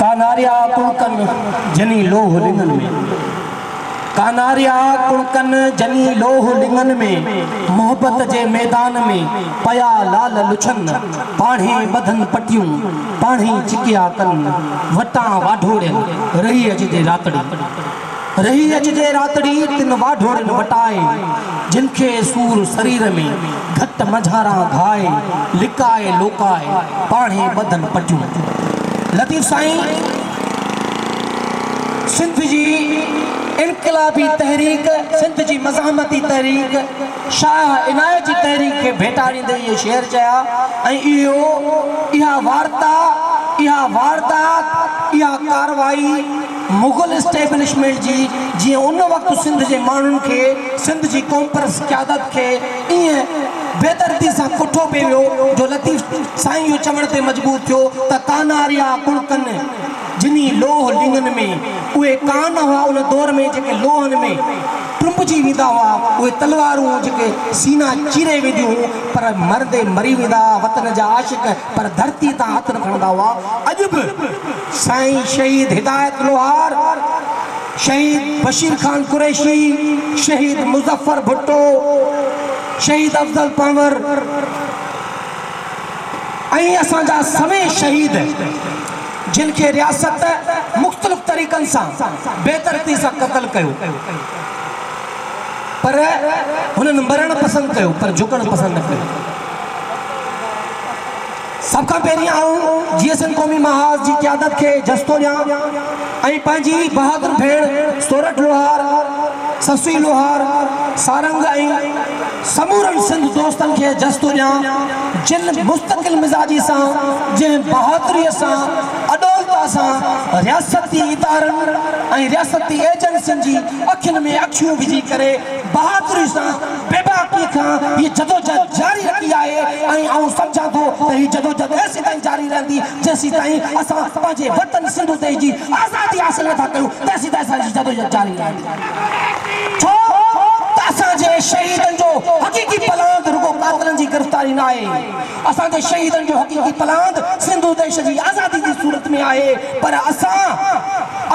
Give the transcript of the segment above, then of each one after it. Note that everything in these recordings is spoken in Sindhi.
ڪاناريا ڪڻڪن جني لوهه لڱن ۾. ڪاناريا ڪڻڪن جني لوهه لڱن ۾، محبت جي ميدان ۾ پيا لال لڇن، پاڻهي ٻڌن پٽيون، پاڻهي چڪيا ڪن، وٽان واڍوڙين رهي اچجي راتڙي. رهي اچجي راتڙي، تن واڍوڙين وٽائي، جن کي سور سرير ۾، گهٽ منجهاران گهائي، لڪائي لوڪائي، پاڻهي ٻڌن پٽيون. لطيف سائين سنڌ جي انقلابي تحريڪ، سنڌ جي مزاحمتي تحريڪ، شاهه عنايت جي تحريڪ کي ڀيٽا ڏيندي اهي شعر چيا ۽ اهو، اها وارتا، اها واردات، اها ڪارروائي مغل اسٽيبلشمينٽ جي جيئن ان وقت سنڌ جي ماڻهن کي، سنڌ جي قومپرست قيادت کي ائين بيدردي سان ڪٺو پئي ويو جو لطيف سائين اهو چوڻ تي مجبور ٿيو ته ڪاناريا ڪڻڪن جني لوهه لڱن ۾، اهي ڪان هئا ان دور ۾ جيڪي لوهن ۾ ٽنبجي ويندا هئا، اهي تلوارون جيڪي سينا چيري وينديون هيون پر مرندي مري ويندا هئا، وطن جا عاشق پر ڌرتي تان هٿ نه کڻندا هئا. اڄ به سائين شهيد هدايت لوهار، شهيد بشير خان قريشي، شهيد مظفر ڀٽو، شهيد افضل پنهور ۽ اسان جا سوين شهيد جن کي رياست مختلف طريقن سان بيدردي سان قتل ڪيو پر هنن مرڻ پسند ڪيو پر جهڪڻ پسند نه ڪيو. سڀ کان پهرين آئون جي ايس اين قومي محاذ جي قيادت کي جس ٿو ڏيان ۽ پنهنجي بهادر ڀيڻ سورٺ لوهار، سسئي لوهار، سارنگ ۽ سمورن سنڌ دوستن کي جس ٿو ڏيان جن مستقل مزاجي سان جنهن بهادري سان اڏولتا سان رياستي ادارن ۽ رياستي ايجنسين جي اکين ۾ اکيون وجهي ڪري بهادري سان بيباڪي کان هي جدوجهد جاري رکي آهي ۽ آئون سمجهان ٿو ته هي جدوجهد ايسيتائين جاري رهندي جيسيتائين اسان پنهنجي وطن سنڌو ديش جي آزادي حاصل نٿا ڪيون تيسيتائين اسان جي جدوجهد جاري رهندي ڇو ته اسان جي شهيدن جو حقيقي پلاند رڳو قاتلن جي گرفتاري ناهي اسان جي شهيدن جو حقيقي پلاند سنڌو ديش جي آزادي جي صورت ۾ آهي پر اسان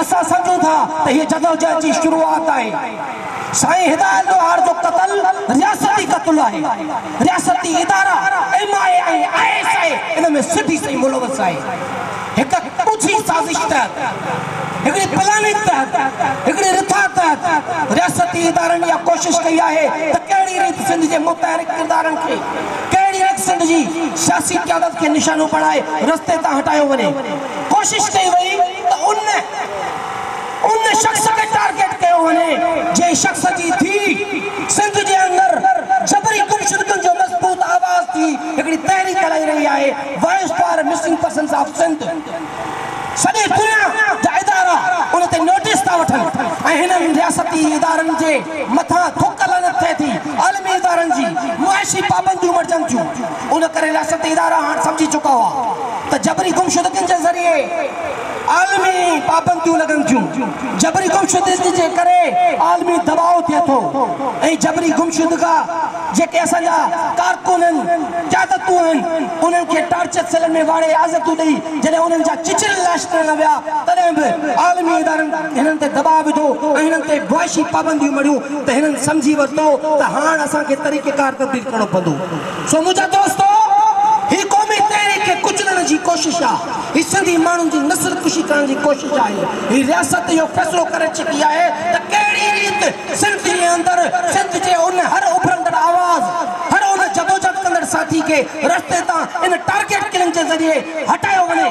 اسان سمجهون ٿا ته هي جدوجهد جي شروعات آهي. سائين هدايت لوهار جو قتل رياستي قتل آهي، رياستي ادارا M I A ۽ I S I ان ۾ سڌي سئين ملوث آهي، هڪ ڳجهي سازش تحت، هڪڙي پلاننگ تحت، هڪڙي رٿا تحت رياستي ادارن اها ڪوشش ڪئي آهي ته ڪهڙي ريت سنڌ جي متحرڪ ڪردارن کي، ڪهڙي ريت سنڌ جي سياسي قيادت کي نشانو بڻائي رستي تان هٽايو وڃي، ڪوشش ڪئي وئي ته ان. ان شخص کي ٽارگيٽ ڪيو وڃي جنهن شخص جي ڌيء سنڌ جي اندر جبري گمشدگين جو مضبوط آواز ٿي هڪڙي تحريڪ هلائي رهي آهي voice for missing persons of Sindh سڄي دنيا جا ادارا ان تي نوٽيس ٿا وٺن ۽ هنن رياستي ادارن جي مٿان ٿڪ لعنت ٿئي ٿي عالمي ادارن جي معاشي پابنديون مڙهجن ٿيون ان ڪري رياستي ادارا هاڻ سمجهي چڪا هئا ته جبري گمشدگين جي ذريعي عالمي پابنديون لڳن ٿيون، جبري گمشدگي جي ڪري عالمي دٻاء ٿئي ٿو ۽ جبري گمشدگا جيڪي اسان جا ڪارڪن آهن، قيادتون آهن، انهن کي ٽارچر سيلن ۾ واڙي اذيتون ڏئي جڏهن انهن جا چچريل لاش ڏنا ويا تڏهن به عالمي ادارن هنن تي دٻاء وڌو ۽ هنن تي معاشي پابنديون مڙهيون ته هنن سمجهي ورتو ته هاڻ اسان کي طريقيڪار تبديل ڪرڻو پوندو. سو منهنجا دوستو هي قومي تحريڪ کي ڪچلڻ جي ڪوشش آ، هي سنڌي ماڻهن جي نسل ڪشي ڪرڻ جي ڪوشش آهي، هي رياست اهو فيصلو ڪري چڪي آهي ته ڪهڙي ريت سنڌ جي اندر سنڌ جي ان هر اڀرندڙ آواز، هر ان جدوجهد ڪندڙ ساٿي کي رستي تان ان ٽارگيٽ ڪلنگ جي ذريعي هٽايو وڃي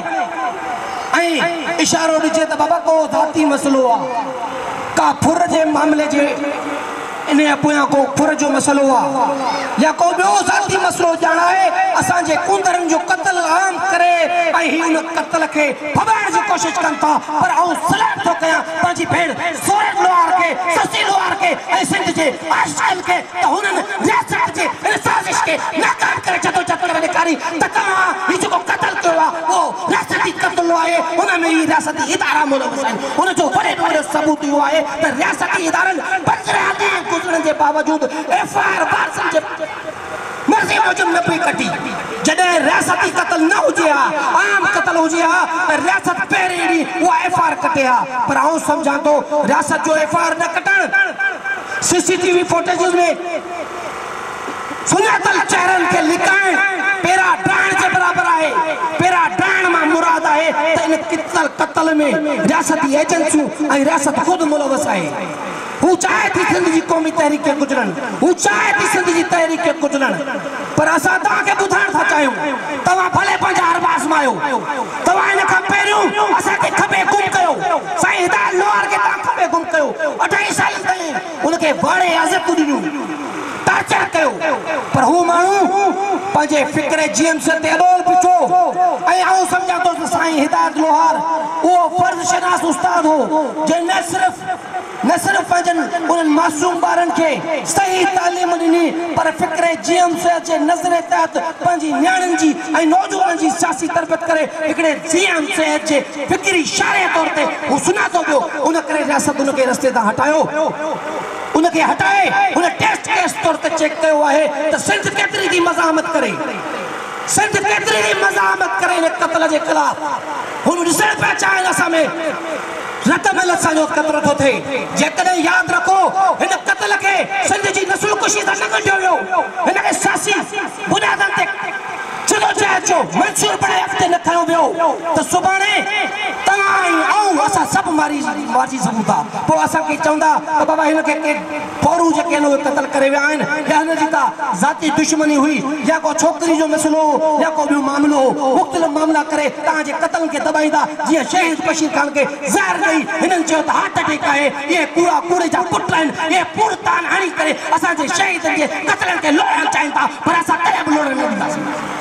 ۽ اشارو ڏجي ته بابا ڪو ذاتي مسئلو آ، ڪا ڦر جي معاملي جي. انهيء پويان ڪو ڦر جو مسئلو آ يا ڪو ٻيو ذاتي مسئلو ڄاڻائي اسان جي ڪونڌرن جو قتل عام ڪري ۽ هي ان قتل کي ڦٻائڻ جي ڪوشش ڪن ٿا پر آئون سلام ٿو ڪيان پنهنجي ڀيڻ سورٺ لوهار کي، سسئي لوهار کي ۽ سنڌ جي عاشقن کي ته هنن رياست جي ان سازش کي ناڪام ڪري جدوجھد ڪري ڏيکاري ته توهان هي جيڪو قتل ڪيو آ اهو رياستي قتل آهي ان ۾ هي رياستي ادارا ملوث آهن ان جو وڏي ۾ وڏو ثبوت اهو آهي ته رياستي ادارن 15 ڏينهن گذرڻ جي باوجود ايف I R وارثن جي مرضي موجب نه پئي ڪڍي. جڏهن رياستي قتل نه هجي ها، عام قتل قتل هجي ها ته رياست پهرين ڏينهن اها ايف I R ڪٽي ها پر آئون سمجهان ٿو رياست جو ايف I R نه ڪٽڻ سي سي ٽي وي فوٽيجز ۾ سڃاتل چهرن کي لڪائڻ پيرا ڊاهڻ جي برابر آهي. پيرا ڊاهڻ مان مراد آهي ته ان قتل قتل ۾ رياستي ايجنسيون ۽ رياست خود ملوث آهي. هو چاهي ٿي سنڌ جي قومي تحريڪ کي ڪچلڻ، هو چاهي ٿي سنڌ جي تحريڪ کي ڪچلڻ پر اسان توهان کي ٻڌائڻ ٿا چاهيون توهان ڀلي پنهنجا حربا آزمايو، توهان ان کان پهريون اسان کي کنڀي گم ڪيو، سائين هدايت لوهار کي توهان کنڀي گم ڪيو، اڍائي سالن تائين ان کي واڙي اذيتون ڏنيون. ٽارچر ڪيو پر هو ماڻهو پنهنجي فڪر جي ايم سي تي اڏول بيٺو ۽ آئون سمجهان ٿو ته سائين هدايت لوهار اهو فرض شناس استاد هو جنهن نه صرف نه صرف پنهنجن انهن معصوم ٻارن کي صحيح تعليم ڏني پر فڪر جي ايم سيد جي نظرئي تحت پنهنجي نياڻين جي ۽ نوجوانن جي سياسي تربيت ڪري هڪڙي جي ايم سيد جي فڪري شارح طور تي هو سڃاتو ويو ان ڪري رياست ان کي رستي تان هٽايو. ان کي هٽائي هن ٽيسٽ ڪيس طور تي چيڪ ڪيو آهي ته سنڌ ڪيتري ٿي مزاحمت ڪري، سنڌ ڪيتري ٿي مزاحمت ڪري ان قتل جي خلاف. هن ڏسڻ پيا چاهين اسان ۾ رت ۾ اسان جو ڪيترو ٿو ٿئي. جيڪڏهن ياد رکو هن قتل کي سنڌ جي نسل ڪشي سان نه ڳنڍيو ويو، هن کي سياسي بنيادن تي جدوجهد جو منشور بڻائي اڳتي نه کنيو ويو ته سڀاڻي توهان ۽ آئون اسان سڀ مارجي سگهون ٿا. پوء اسان کي چوندا ته بابا هن کي ڪي ڦورو جيڪي آهن اهي قتل ڪري ويا آهن يا هن جي ڪا ذاتي دشمني هئي يا ڪو ڇوڪري جو مسئلو هو يا ڪو ٻيو معاملو هو. مختلف معاملا ڪري توهان جي قتلن کي دٻائيندا جيئن شهيد بشير خان کي زهر ڏئي هنن چيو ته هارٽ اٽيڪ آهي. اهي ڪوڙا ڪوڙي جا پٽ آهن. اهي ڪوڙ تان هڻي ڪري اسان جي شهيدن جي قتلن کي لوڙڻ چاهين ٿا پر اسان ڪڏهن به لوڙڻ نه ڏينداسين.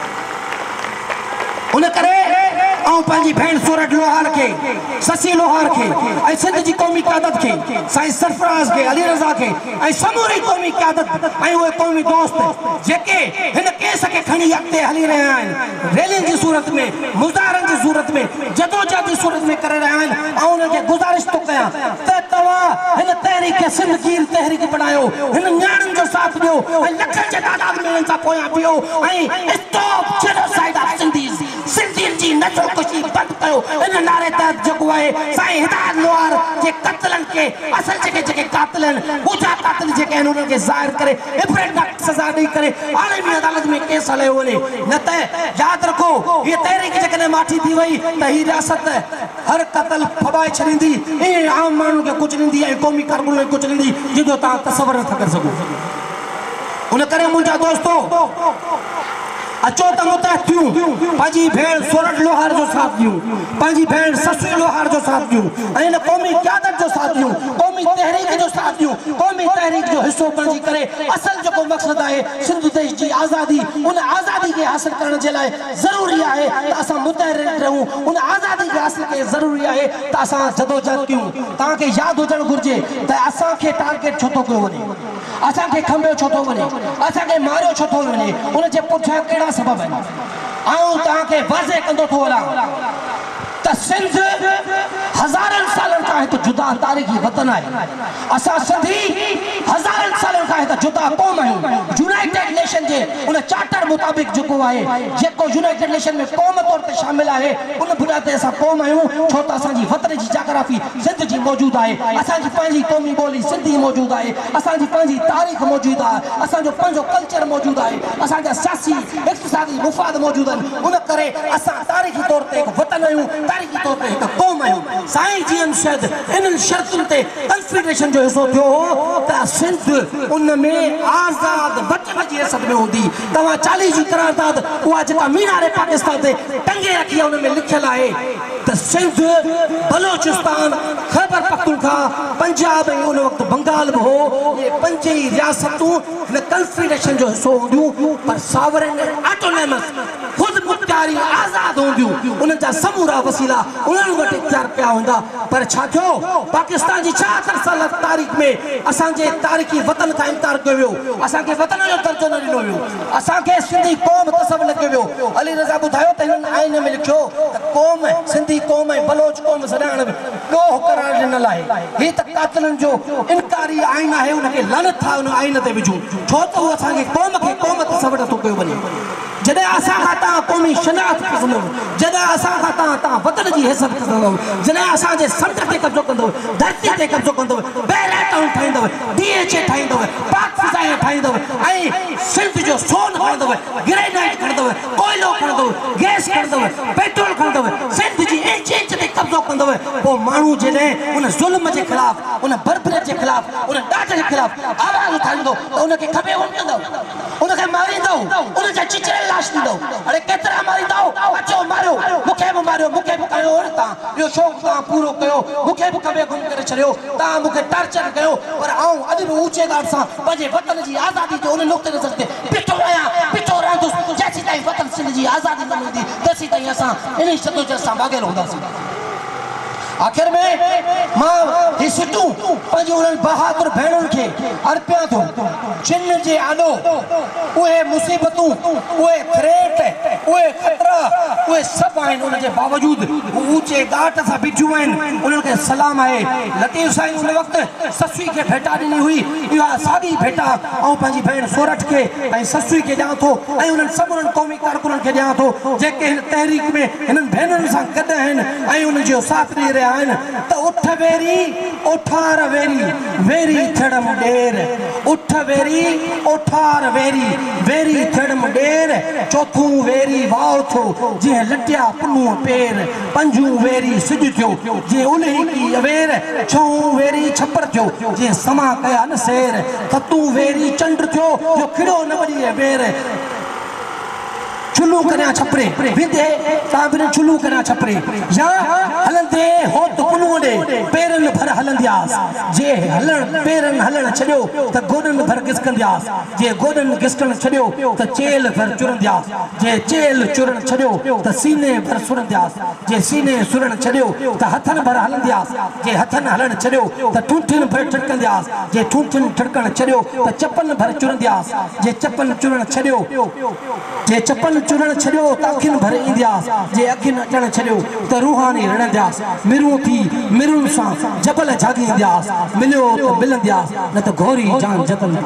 ان ڪري آئون پنهنجي ڀيڻ سورٺ لوهار کي، سسي لوهار کي ۽ سنڌ جي قومي قيادت کي، سائين سرفراز کي، علي رضا کي ۽ سموري قومي قيادت ۽ اهي قومي دوست جيڪي هن ڪيس کي کڻي اڳتي هلي رهيا آهن، ريلين جي صورت ۾، مظاهرن جي صورت ۾، جدوجهد جي صورت ۾ ڪري رهيا آهن، آئون انهن کي گذارش ٿو ڪيان ته توهان هن تحريڪ کي سنڌ گير تحريڪ بڻايو، هن نياڻين جو ساٿ ڏيو ۽ لکن جي تعداد ۾ انهن سان پويان بيهو ۽ اسٽاپ جينوسائيڊ آف سنڌيز، سنڌين جي نسل ڪشي بند ڪيو، ان نعري تحت جيڪو آهي سائين هدايت لوهار جي قتلن کي اصل جيڪي جيڪي قاتل آهن ڳجها قاتل جيڪي آهن انهن کي ظاهر ڪري عبرتناڪ سزا ڏئي ڪري عالمي عدالت ۾ ڪيس هلايو وڃي نه ته ياد رکو هيء تحريڪ جيڪڏهن ماٺي ٿي وئي ته هي رياست هر قتل ڦٻائي ڇڏيندي ائين عام ماڻهن کي ڪچليندي ۽ قومي ڪارڪنن کي ڪچليندي جنهن جو توهان تصور نٿا ڪري سگهو ان ڪري منهنجا دوستو! اچو ته متحد ٿيون، پنهنجي ڀيڻ سورٺ لوهار جو ساٿ ڏيون، پنهنجي ڀيڻ سسئي لوهار جو ساٿ ڏيون ۽ هن قومي قيادت جو ساٿ ڏيون، قومي تحريڪ جو ساٿ ڏيون، قومي تحريڪ جو حصو بڻجي ڪري اصل جيڪو مقصد آهي سنڌ ديش جي آزادي ان آزادي کي حاصل ڪرڻ جي لاء ضروري آهي ته اسان متحرڪ رهون، ان آزادي کي حاصل ڪرڻ ضروري آهي ته اسان جدوجهد ڪيون. توهان کي ياد هجڻ گهرجي ته اسان کي ٽارگيٽ ڇو ٿو ڪيو وڃي؟ اسان کي کنڀيو ڇو ٿو وڃي؟ اسان کي ماريو ڇو ٿو وڃي؟ ان جي پٺيان ڪهڙا سبب آهن؟ آئون توهان کي واضح ڪندو ٿو هلان ته سنڌ هزارن سالن کان هڪ جدا تاريخي وطن آهي. اسان سنڌي هزارن سالن کان هڪ جدا قوم آهيون. يونائيٽيڊ نيشن جي ان چارٽر مطابق جيڪو آهي، جيڪو يونائيٽيڊ نيشن ۾ قوم طور تي شامل آهي، ان بنياد تي اسان قوم آهيون، ڇو ته اسان جي وطن جي جاگرافي سنڌ جي موجود آهي، اسان جي پنهنجي قومي ٻولي سنڌي موجود آهي، اسان جي پنهنجي تاريخ موجود آهي، اسان جو پنهنجو ڪلچر موجود آهي، اسان جا سياسي، اقتصادي مفاد موجود آهن، ان ڪري اسان تاريخي طور تي هڪ وطن آهيون، تاريخي طور تي هڪ قوم آهيون. سائين جي ايم سيد انهن شرطن تي ڪنفيڊريشن جو حصو ٿيو هو ته سنڌ ان ۾ آزاد وطن جي حيثيت ۾ هوندي. توهان 40 جي قرارداد اها جيڪا مينار پاڪستان تي ٽنگي رکي آهي ان ۾ لکيل آهي ته سنڌ، بلوچستان، خيبر پختونخواهه، پنجاب ۽ ان وقت بنگال به هو، اهي پنج ئي رياستون هن ڪنفيڊريشن جو حصو هونديون پر ساورن ۽ آٽونامس، خود مختياري، آزاد هونديون، انهن جا سمورا وسيلا انهن وٽ اختيار ڪيا ويندا پر ڇا ٿيو؟ پاڪستان جي 76 سالا تاريخ ۾ اسان جي تاريخي وطن کان انڪار ڪيو ويو، اسان کي وطن جو درجو نه ڏنو ويو. اسان کي سنڌي قوم تصور نه ڪيو ويو. علي رضا ٻڌايو ته هنن آئين ۾ لکيو ته قوم، سنڌي قوم ۽ بلوچ قوم سڏائڻ به ڏوهه قرار ڏنل آهي. هي ته قاتلن جو انڪاري آئين آهي ان کي لعنت ٿا ان آئين تي وجهون ڇو ته اهو اسان کي قوم کي قوم تصور نه ٿو ڪيو وڃي. جڏهن اسان کان توهان قومي شناخت کسندؤ، جڏهن اسان کان توهان توهان وطن جي حيثيت کسندؤ، جڏهن اسان جي سمنڊ تي قبضو ڪندؤ، ڌرتي تي قبضو ڪندؤ، بحريا ٽائون ٺاهيندؤ، ڊي ايڇ اي ٺاهيندؤ، پاڪ فضائيه ٺاهيندؤ ۽ سنڌ جو سون کڻندؤ، گرينائيٽ کڻندؤ، ڪوئلو کڻندؤ، گئس کڻندؤ، پيٽرول کڻندؤ، سنڌ جي انچ انچ تي قبضو ڪندؤ، پوء ماڻهو جڏهن ان ظلم جي خلاف، ان بربريت جي خلاف، ان ڏاڍ جي خلاف آواز اٿاريندو ته ان کي کٻي ڪونه ڪندؤ. ان کي ماريندؤ، ان جا چچريل لاش ڏيندؤ. اڙي ڪيترا ماريندؤ؟ اچو ماريو، مون کي به ماريو، مون کي به ڪيو نه توهان اهو شوق توهان پورو ڪيو، مون کي به کٻي گم ڪري ڇڏيو، توهان مون کي ٽارچر ڪيو، پر آئون اڄ به اوچي ڳاٽ سان پنهنجي وطن جي آزادي جي ان نقطي نظر تي بيٺو آهيان، بيٺو رهندس، جيسيتائين وطن سنڌ جي آزادي نه ملندي، تيسيتائين اسان انهي جدوجهد سان واڳيل هونداسين. آخر ۾ مان هي سٽون پنهنجي انهن بهادر ڀيڻن کي ارپيان ٿو، جن جي آڏو اهي مصيبتون، اهي ٿريٽ، اهي خطرا، اهي سڀ آهن، ان جي باوجود هو اوچي ڳاٽ سان بيٺيون آهن، انهن کي سلام آهي. لطيف سائين ان وقت سسئي کي ڀيٽا ڏني هئي، اها ساڳي ڀيٽا آئون پنهنجي ڀيڻ سورٺ کي ۽ سسئي کي ڏيان ٿو ۽ انهن سمورن قومي ڪارڪنن کي ڏيان ٿو، جيڪي هن تحريڪ ۾ هنن ڀينرن سان گڏ آهن ۽ انهن جو ساٿ ڏئي رهيا آهن ته اٺ ويري اوٺار ويري، ويري ٿيڙم ڏير، اٺ ويري اوٺار ويري، ويري ٿيڙم ڏير، چوٿون ويري واء ٿيو، جنهن لٽيا پنهونء پير، پنجون ويري سج ٿيو، جنهن الهي ڪي اوير، ڇهون ويري ڇپر ٿيو، جنهن سما ڪيا نه سير، ستون ويري چنڊ ٿيو، جو کڙيو نه وڏيء وير. چلهون ڪريان ڇپري، ويندي تانبرين چلهون ڪريان ڇپري، يا هلندي هوت پنهونء ڏي، پيرن ڀر هلندياس، جي هلڻ پيرن هلڻ ڇڏيو ته گوڏن ڀر گسڪندياس، جي گوڏن گسڪڻ ڇڏيو ته چيلهه ڀر چرندياس، جي چيلهه چرڻ ڇڏيو ته سيني ڀر سرندياس، جي سيني سرڻ ڇڏيو ته هٿن ڀر هلندياس، جي هٿن هلڻ ڇڏيو ته ٺونٺين ڀر ٺڙڪندياس، جي ٺونٺين ٺڙڪڻ ڇڏيو ته چپن ڀر چرندياس، جي چپن چرڻ ڇڏيو. جي چپن چرڻ ڇڏيو ته اکين ڀر ايندياس، جي اکين اچڻ ڇڏيو ته روحاني رڙندياس، مرون ٿي مرون سان جبل جهاڳيندياس، مليو ته ملندياس، نه ته گهوري جان جتن.